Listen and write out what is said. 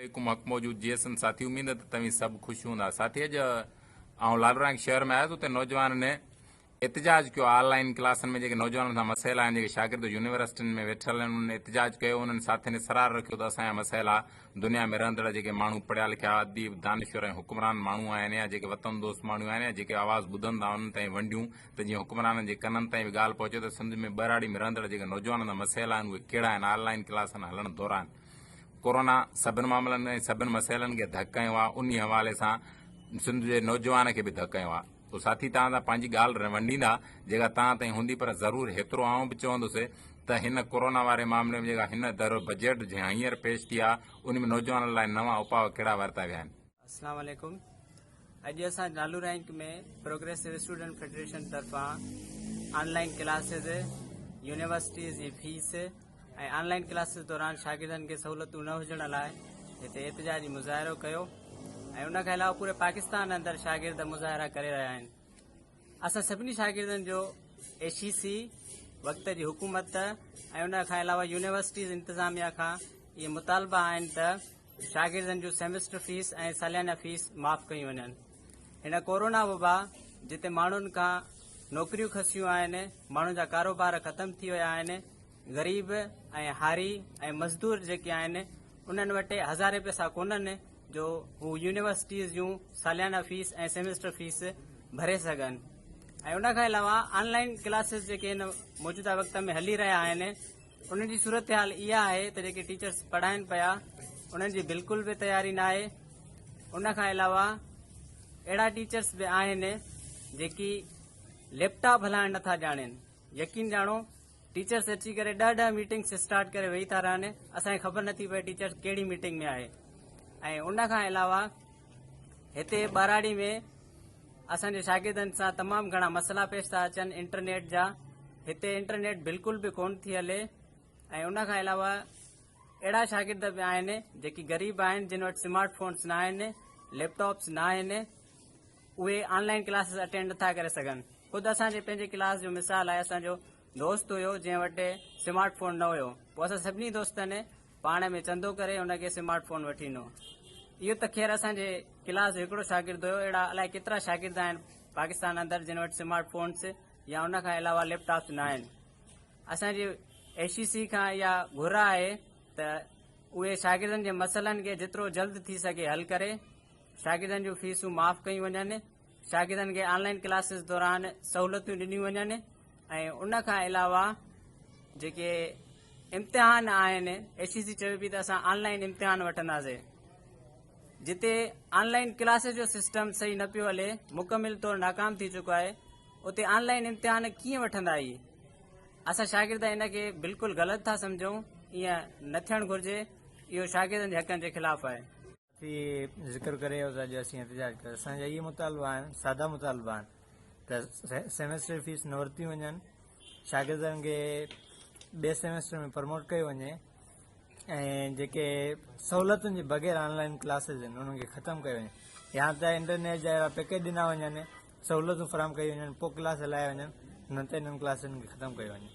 عليڪم حق موجود جي ايس اين ساٿي اميد ته توهين سڀ خوش هوندا ساٿي اڄ آئون لالورانڪ شهر ۾ آيس اتي نوجوانن احتجاج ڪيو آن لائين ڪلاسن ۾ جيڪي نوجوانن سان مسئلا آهن جيڪي شاگرد يونيورسٽين ۾ ويٺل آهن انهن احتجاج ڪيو انهن ساٿين اصرار رکيو ته اسان جا مسئلا دنيا ۾ رهندڙ جيڪي ماڻهو پڙهيا لکيا اديب دانشور ۽ حڪمران ماڻهو آهن يا جيڪي وطن دوست ماڻهو آهن يا جيڪي آواز ٻڌن ٿا انهن تائين ونڊيون ته جيئن حڪمرانن جي ڪنن تائين به ڳالهه پهچي ته سنڌ ۾ ٻهراڙي ۾ رهندڙ جيڪي نوجوانن جا مسئلا آهن اهي ڪهڙا آهن آن لائين ڪلاسن هلڻ دوران ڪورونا سڀن معاملن ۽ سڀن مسئلن کي ڌڪ هنيو آهي انهي حوالي سان سنڌ جي نوجوان کي به ڌڪ هنيو آهي تو ساٿي توهان سان پنهنجي ڳالهه ونڊيندا جيڪا توهان تائين هوندي پر ضرور هيترو آئون به چوندس ته هن ڪورونا واري معاملي ۾ جيڪا هن در بجيٽ هينئر پيش ٿي آهي ان ۾ نوجوانن لاء نوان اپاء ڪهڙا ورتا ويا آهن. السلام عليڪم اڄ اسان Lalu Ranak ۾ progressive student federation طرفان آن لائين ڪلاسز يونيورسٽيز جي فيس ۽ آن لائين ڪلاسز دوران شاگردن کي سهولتون نه هجڻ لاء هتي احتجاجي مظاهرو ڪيو ۽ ان کان علاوه پوري پاڪستان اندر شاگرد مظاهرا ڪري رهيا آهن اسان سڀني شاگردن جو ايڇ اي سي وقت جي حڪومت ۽ ان کان علاوه يونيورسٽيز انتظاميا کان اهي مطالبا آهن ته شاگردن جون سيمسٽر فيس ۽ ساليانه فيس معاف ڪيون وڃن. هن ڪورونا وبا جتي ماڻهن کان نوڪريون کسيون آهن، ماڻهن جا ڪاروبار ختم ٿي ويا آهن، غريب ۽ هاري ۽ مزدور جيڪي آهن انهن وٽ هزارين پئسا ڪونهن جو هو يونيورسٽيز جون ساليانه فيس ۽ سيمسٽر فيس ڀري سگهن ۽ ان کان علاوه آن لائين ڪلاسز جيڪي هن موجوده وقت ۾ هلي رهيا آهن انهن جي صورتحال اها آهي ته جيڪي ٽيچرس پڙهائن پيا انهن جي بلڪل به تياري ناهي ان کان علاوه اهڙا ٽيچرس به آهن جيڪي ليپ ٽاپ هلائڻ نٿا ڄاڻين يقين ڄاڻو ٽيچرس اچي ڪري ڏهه ڏهه ميٽنگس اسٽارٽ ڪري ويهي ٿا رهن اسان کي خبر نٿي پئي ٽيچرس ڪهڙي ميٽنگ ۾ آهي ۽ ان کان علاوه هتي ٻهراڙي ۾ اسان جي شاگردن سان تمام گهڻا مسئلا پيش ٿا اچن انٽرنيٽ جا هتي انٽرنيٽ بلڪل به ڪون ٿي هلي ۽ ان کان علاوه اهڙا شاگرد به آهن جيڪي غريب آهن جن وٽ سمارٽ فونس نه آهن ليپ ٽاپس نه آهن اهي آن لائن ڪلاسز اٽينڊ نٿا ڪري سگهن خود اسان جي پنهنجي ڪلاس جو مثال آهي اسان جو دوست هيو جنهن وٽ سمارٽ فون نه هيو پوء اسان سڀني دوستن پاڻ ۾ چندو ڪري هن کي سمارٽ فون وٺي ڏنو. اهو ته خير اسان جي ڪلاس جو هڪڙو شاگرد هيو، اهڙا الائي ڪيترا شاگرد آهن پاڪستان اندر جن وٽ سمارٽ فونس يا ان کان علاوه ليپ ٽاپس نه آهن. اسان جي ايڇ اي سي کان اها گهر آهي ته اهي شاگردن جي مسئلن کي جيترو جلد ٿي سگهي حل ڪري، شاگردن جون فيسون معاف ڪيون وڃن، شاگردن کي آن لائين ڪلاسز دوران سهولتون ڏنيون وڃن ۽ ان کان علاوه جيڪي امتحان آهن ايڇ اي سي چوي پئي ته اسان آن لائين امتحان وٺنداسين جتي آن لائين ڪلاسز جو سسٽم صحيح نه پيو هلي مڪمل طور ناڪام ٿي چڪو آهي اتي آن لائين امتحان ڪيئن وٺندا هي اسان شاگرد ان کي بلڪل غلط ٿا سمجهون ائين نه ٿيڻ گهرجي اهو شاگردن جي حقن جي خلاف آهي. ٿي ذڪر ڪري ويو ته اڄ اسين احتجاج ڪيو اسان جا اهي مطالبا آهن سادا مطالبا آهن ته سيمسٽر فيس نه ورتي وڃن شاگردن کي ٻئي سيمسٽر ۾ پروموٽ ڪيو وڃي ۽ جيڪي سهولتن جي بغير آن لائن ڪلاسز آهن انهن کي ختم ڪيو وڃي يا ته انٽرنيٽ جا اهڙا پيڪيج ڏنا وڃن سهولتون فراهم ڪيون وڃن پوء ڪلاس هلايا وڃن نه ته انهن ڪلاسن کي ختم ڪيو وڃي.